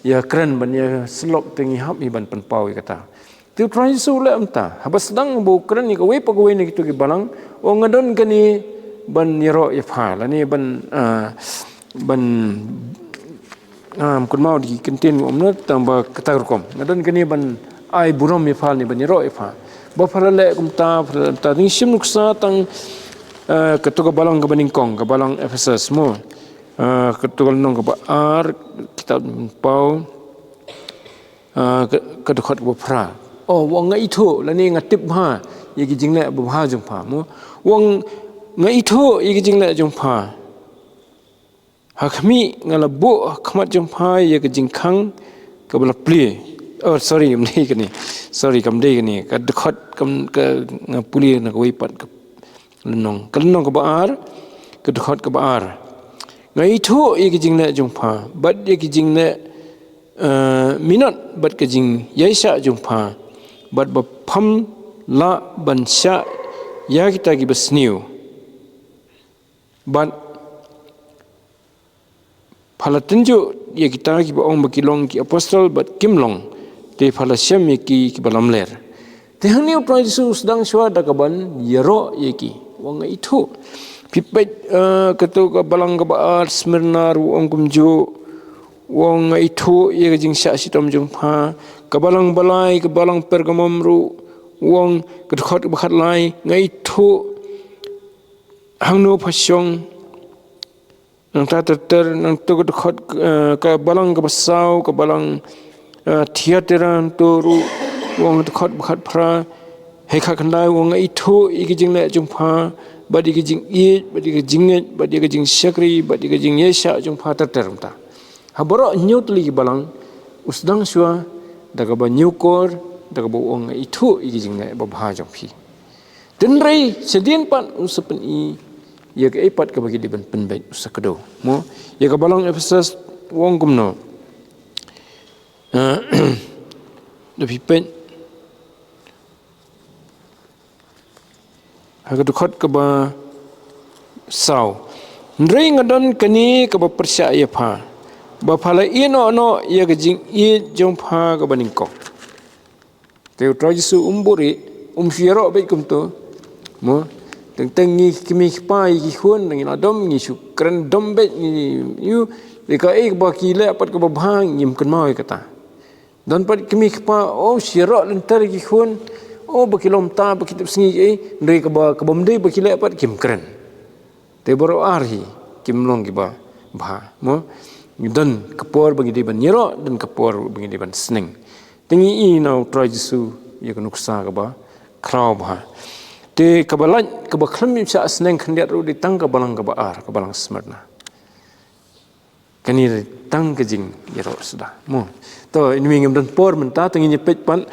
ïa kren ban ïa syllok te ngi hap hi ban pynpaw ïa kata. Te u Trai Jisu u leh kumta, haba sdang ba u kren ïa kawei pa kawei na kito ki balang, u ong nga don kane ban ïaroh ïapha, lane ban, ah, ban, ah, kynmaw da ki kyntien u ong na tang ba kata ka rukom. Nga don kane ban ai burom ïapha ne ban ïaroh ïapha. Ba pha la leh kumta, pha la leh kumta, te ngi shim nuksa tang, ah, kato ka balang kaba nyngkong, ka balang Ephesus mo. Ah, kato ka lynnong kaba ar, kitab Pynpaw. Ah, ka, ka dkhot kaba phra. Oh, u ong nga ithuh, lane nga tip bha ïa ki jingleh babha jong pha, mo. U ong nga ithuh ïa ki jingleh jong pha. Ha khmih nga la buh ha khmat jong pha ïa ka jingkhang kaba la plie. Oh, sorry, kam dei kane. Sorry, kam dei kane. Ka dkhot kam, ka, nga pule na kawei pat ka lynnong. Ka lynnong kaba ar, ka dkhot kaba ar. Nga ithuh ïa ki jingleh jong pha, bad ïa ki jingleh, eh, minot, bad ka jingïaishah jong pha, bad ba pham lah ban shah ïa kita kiba sniew. Bad pha la tynjuh ïa kita kiba ong ba ki long ki apostol bad kim long, te pha la shem ïa ki kiba lamler. Te hangne u Trai Jisu u sdang shuwa da kaban ïaroh ïa ki. U ong nga ithuh. Phi peit, eh, kato ka balang kaba ar Smyrna ruh u ong kumjuh. U ong nga ithuh ïa ka jingshah shitom jong pha. Ka balang ba lai, ka balang Pergamum ruh u ong, ka dkhot kaba khatlai, nga ithuh hangno pha shong. Nangta ter ter, nangta ka dkhot, eh, ka balang kaba saw, ka balang, eh, Thiatira, nangta ruh u ong, dkhot ba khatphra, hei khatkhyndai, u ong nga ithuh ïa ki jingleh jong pha, bad ïa ki jingïeit, bad ïa ki jingngeit, bad ïa ki jingshakri, bad ïa ki jingïaishah jong pha, ter ter kumta. Ha baroh hynñiew tylli ki balang, u sdang shuwa da kaba ñiewkor, da kaba u ong nga ithuh ïa ki jingleh babha jong phi. Hynrei shadien pat u sa pyni ïa kaei pat kaba ki dei ban pynbeit, u sa kdew. Mo, ïa ka balang Ephesus u ong kumno? Eh, da phi peit ha ka dkhot kaba saw. Hynrei nga don kane kaba pyrshah ïa pha, ba pha la ïehnoh noh ïa ka jingïeit jong pha kaba nyngkong. Te u Trai Jisu um buhrieh, um shu ïaroh beit kumto. Mo, teng teng ngi ki kmie ki kpa ïa ki khun, ngi la dom, ngi shu kren dom beit, ngi ïoh, ïa kaei ba ki leh pat kaba bha, ngim kynmaw ïa kata. Don pat ki kmie ki kpa, oh, shu ïaroh lynter ïa ki khun, oh, ba ki long bynta, ba ki tip sngi, eh, hynrei kaba, kaba ym dei ba ki leh pat kim kren. Te baroh ar hi kim long kiba bha, mo. Don ka por ba ngi dei ban ïaroh, don ka por ba ngi dei ban sneng. Te ngi i na u Trai Jisu ïa ka nuksa kaba khraw bha. Te kaba lait, kaba khlem shah sneng khyndiat ruh dei tang ka balang kaba ar, ka balang Smyrna. Kane dei tang ka jingïaroh suda. Mo. To, ngim don por mynta, te ngin ïa peit pat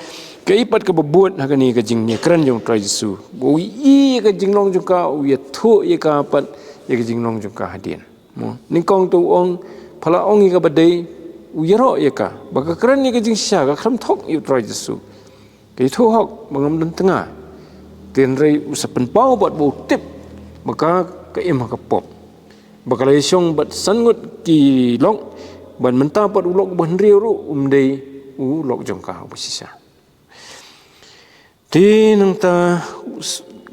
kaei pat kaba bud ha kane ka jingïakren jong u Trai Jisu. Ba u ïohi ïa ka jinglong jong ka, u ïathuh ïa ka pat ïa ka jinglong jong ka hadien. Mo. Nyngkong te u ong, pha la ong ïa kaba dei, u ïaroh ïa ka. Ba ka kren ïa ka jingshisha, ka khlem thok ïa u Trai Jisu. Ka ïathuh hok ba ngam don tnga. Te hynrei u sa pynpaw bad ba u tip ba ka, ka im ha ka pop. Ba ka la ïashong bad san ngut ki lok, bad mynta pat u lok ba hynriew ruh um dei u lok jong ka uba shisha. Te nangta,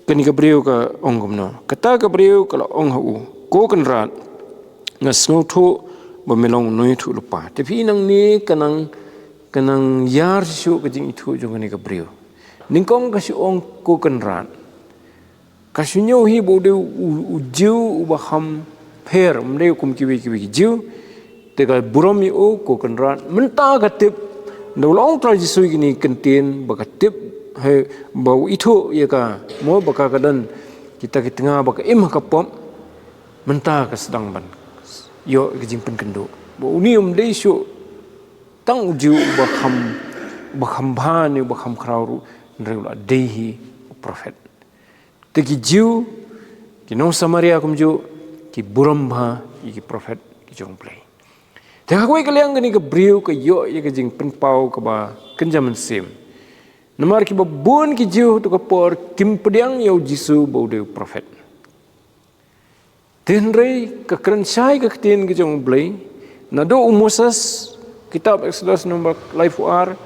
kane ka briew ka ong kumno? Kata ka briew ka la ong ha u, ko Kynrad, nga sngewthuh ba me long u nongïathuhlypa. Te phi, nangne ka nang, ka nang ïar shuh ka jingithuh jong kane ka briew. Nyngkong ka shu ong ko Kynrad. Ka shu ñiew hi ba u dei u, u Jiw uba kham pher, um dei kum kiwei kiwei ki Jiw. Te ka burom ïa u, ko Kynrad. Mynta ka tip, da u la ong Trai Jisu ïa kine ki kyntien, ba ka tip, hei, ba u ithuh ïa ka, mo, ba ka, ka don kita ki tnga ba ka im ha ka pop. Mynta ka sdang ban ïoh ka jingpynkynduh ba une um dei shuh tang u Jiw uba kham, uba kham bha ne uba kham khraw ruh, hynrei u la dei hi u prophet. Te ki Jiw, ki nong Samaria kumjuh, ki burom bha ïa ki prophet ki jong U Blei. Te ha kawei ka liang kane ka briew ka ïoh ïa ka jingpynpaw kaba kynja mynsiem. Namar kiba bun ki Jiw ha kato ka por kim pdiang ïa u Jisu ba u dei u prophet. Te hynrei ka kren shai ka ktien ka jong U Blei, naduh u Moses, kitab Exodus number laiphew ar,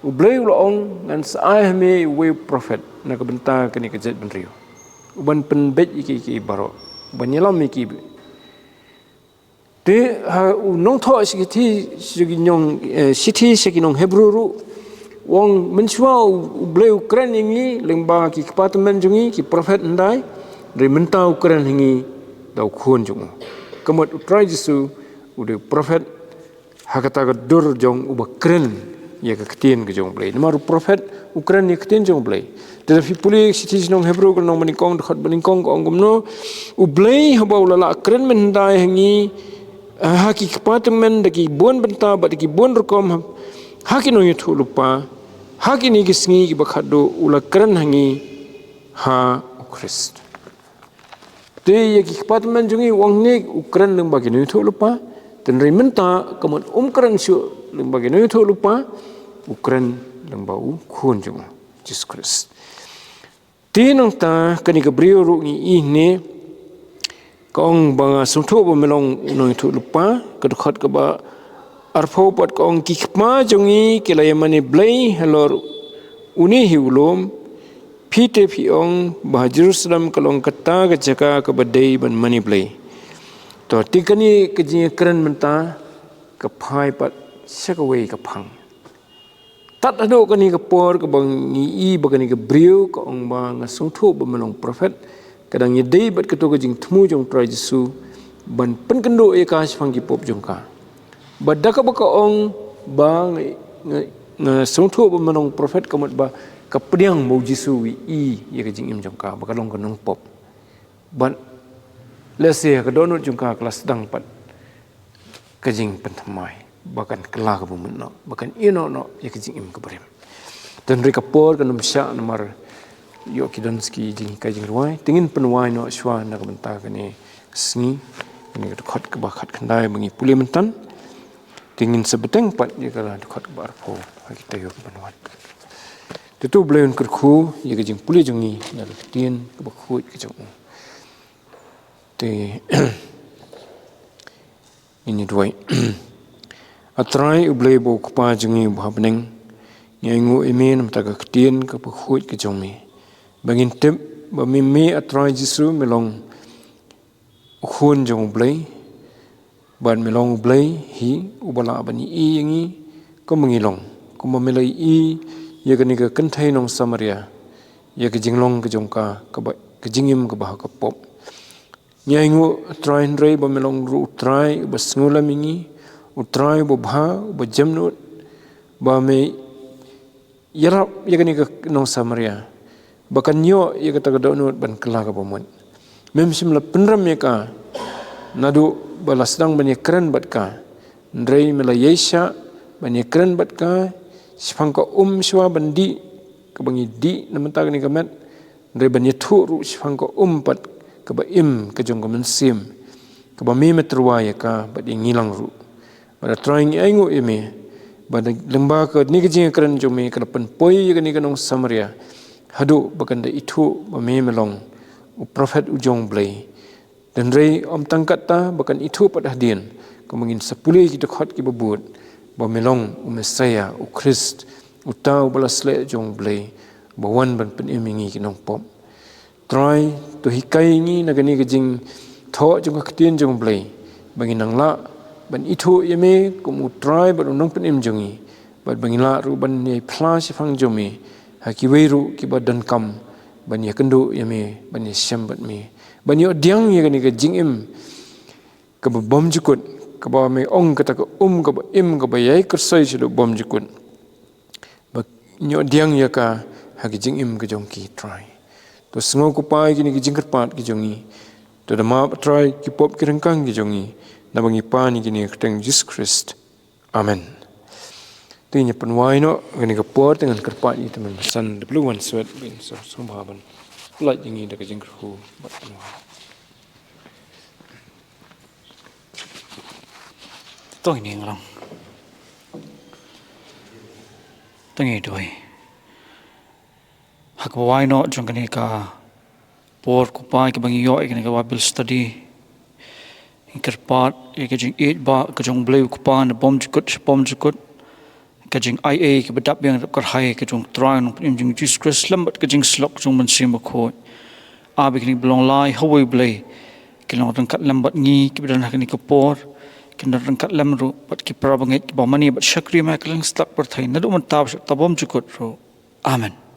U Blei u la ong, ngan sa ai ha me uwei u prophet na ka bynta kane ka jaitbynriew, u ban pynbeit ïa ki, ki baroh, u ban ïalam ïa ki. Te ha u nongthoh shithi sha ki nong, eh, shithi sha ki nong Hebru ruh u ong, mynshuwa u, u Blei u kren ïa ngi lyngba ki kpa tymmen jong ngi, ki prophet hyndai, hynrei mynta u kren ha ngi da u Khun jong u. Ka mut U Trai Jisu u dei u prophet ha kata ka dur jong uba kren ïa ka ktien ka jong U Blei. Namar u prophet u kren ïa ka ktien jong U Blei. Te lada phi pule shithi sha ki nong Hebru ka lynnong banyngkong, dkhot banyngkong, ka ong kumno: U Blei haba u la lah kren mynhyndai ha ngi, ha ki kpa tymmen da ki bun bynta bad da ki bun rukom, ha, ha ki nongïathuhlypa, ha kine ki sngi kiba khatduh u la kren ha ngi ha U Khrist. Te ïa ki kpa tymmen jong ngi u ong ne u kren lyngba ki nongïathuhlypa, hynrei mynta ka mut um kren shuh lyngba ki nongïathuhlypa, u kren lyngba u Khun jong u, Jisu Khrist. Te nangta kane ka briew ruh ngi ïohi ne ka ong ba nga sngewthuh ba me long u nongïathuhlypa, ka dkhot kaba arphew pat ka ong, ki kpa jong ngi ki la ïa mane blei halor une hi u lum, phi te phi ong ba ha Jerusalem ka long kata ka jaka kaba dei ban mane blei. To, te kane ka jingïakren mynta ka phai pat sha kawei ka phang. Tad haduh kane ka por kaba ngi ïohi ba kane ka briew ka ong ba nga sngewthuh ba me long prophet, ka dang ïadei bad kato ka jingthmu jong U Trai Jisu ban pynkynduh ïa ka shaphang ki pop jong ka. Bad da kaba ka ong ba nga, nga, nga sngewthuh ba me long prophet, ka mut ba ka pdiang ba U Jisu u ïohi ïa ka jingim jong ka ba ka long ka nongpop. Bad lehse ha ka dohnud jong ka ka la sdang pat ka jingpynthymmai ba kan kylla kaba mut noh, ba kan ïeh noh noh ïa ka jingim kaba rim. Te hynrei ka por kan ym shah namar ïoh ki don ki jinghikai jingrwai. Te ngin pynwai noh shuwa na ka bynta kane ka sngi, kane ka dkhot kaba khatkhyndai ba ngi pule mynta. Te ngin sa bteng pat ïa ka dkhot kaba arphew ha ki taïew kiban wan. Te to U Blei un kyrkhu ïa ka jingpule jong ngi na ka ktien kaba khuid ka jong u. Te ngin ïa duwai. A Trai U Blei uba u Kpa jong ngi uba ha bneng, ngi ainguh ïa me namar ka ktien kaba khuid ka jong me, ba ngin tip ba me, me A Trai Jisu me long u Khun jong U Blei, bad me long U Blei hi uba lah ban ïohi ïa ngi kumba ngi long, kumba me la ïohi ïa kane ka kynthei nong Samaria ïa ka jinglong ka jong ka, kaba, ka jingim kaba ha ka pop. Ngi ainguh Trai hynrei ba me long ruh U Trai uba sngewlem ïa ngi, U Trai uba bha, uba jemnud, ba me ïarap ïa kane ka nong Samaria ba kan ïoh ïa kata ka dohnud ban kylla kaba mut. Mem shym la pynrem ïa ka naduh ba la sdang ban ïakren bad ka, hynrei me la ïaishah ban ïakren bad ka shaphang ka um shuwa ban dih, kaba ngi dih na bynta kane ka met, hynrei ban ïathuh ruh shaphang ka um pat kaba im ka jong ka mynsiem, kaba me me tyrwa ïa ka bad ïa ngi lang ruh. Bad A Trai ngi ainguh ïa me ba da lyngba kane ka jingïakren jong me ka la pynpoi ïa kane ka nong Samaria haduh ba kan da ithuh ba me me long u prophet u jong U Blei. Hynrei ym tang katta, ba kan ithuh pat hadien, kumba ngin sa pule ki dkhot kiba bud, ba me long u Messaïah, u Khrist, uta uba la sleh jong U Blei, uba wan ban pynim ïa ngi ki nongpop. Trai, to hikai ïa ngi na kane ka jingthoh jong ka ktien jong U Blei, ba ngin nang lah ban ithuh ïa me kum U Trai bad U Nongpynim jong ngi, bad ba ngin lah ruh ban ïai phla shaphang jong me ha kiwei ruh kiba donkam ban ïakynduh ïa me, ban ïashem bad me, ban ïoh pdiang ïa kane ka jingim kaba bymjukut, kaba me ong kata ka um kaba im kaba ïai kyrsoi shaduh bymjukut, ba ïoh pdiang ïa ka ha ki jingim ka jong ki, Trai. To sngew ko Pa ïa kine ki jingkyrpad ki jong ngi. To da map, Trai, ki pop ki ryngkang ki jong ngi, naba ngi pan ïa kine ha ka kyrteng Jisu Khrist. Amen. Te ngin ïa pynwai noh kane ka por, te ngan kyrpad ïa i Tymmen Basan W. Wanswet ba in sa sngewbha ban pynlait ïa ngi da ka jingkyrkhu bad pynwai. To ngin ïa ngan long. To ngin ïa duwai. Ha kaba wai noh jong kane ka por, ko Pa, kaba ngi ïoh ïa kane ka Bible study, ngi kyrpad ïa ka jingïeit ba ka jong U Blei U Kpa na bymjukut sha bymjukut. ka jingaiei kaba dap biang dap kyrhai ka jong U Trai Nongpynim jong ngi Jesus Christ lem bad ka jingsyllok jong U Mynsiem Bakhuid. Ap ïa kine kiba long lai ha uwei U Blei, kin long ryngkat lem bad ngi kiba don ha kane ka por, kin don ryngkat lem ruh bad ki para bangeit kiba mane bad shakri ma ha kylleng satlak pyrthei naduh mynta bad sha kata bymjukut ruh. Amen.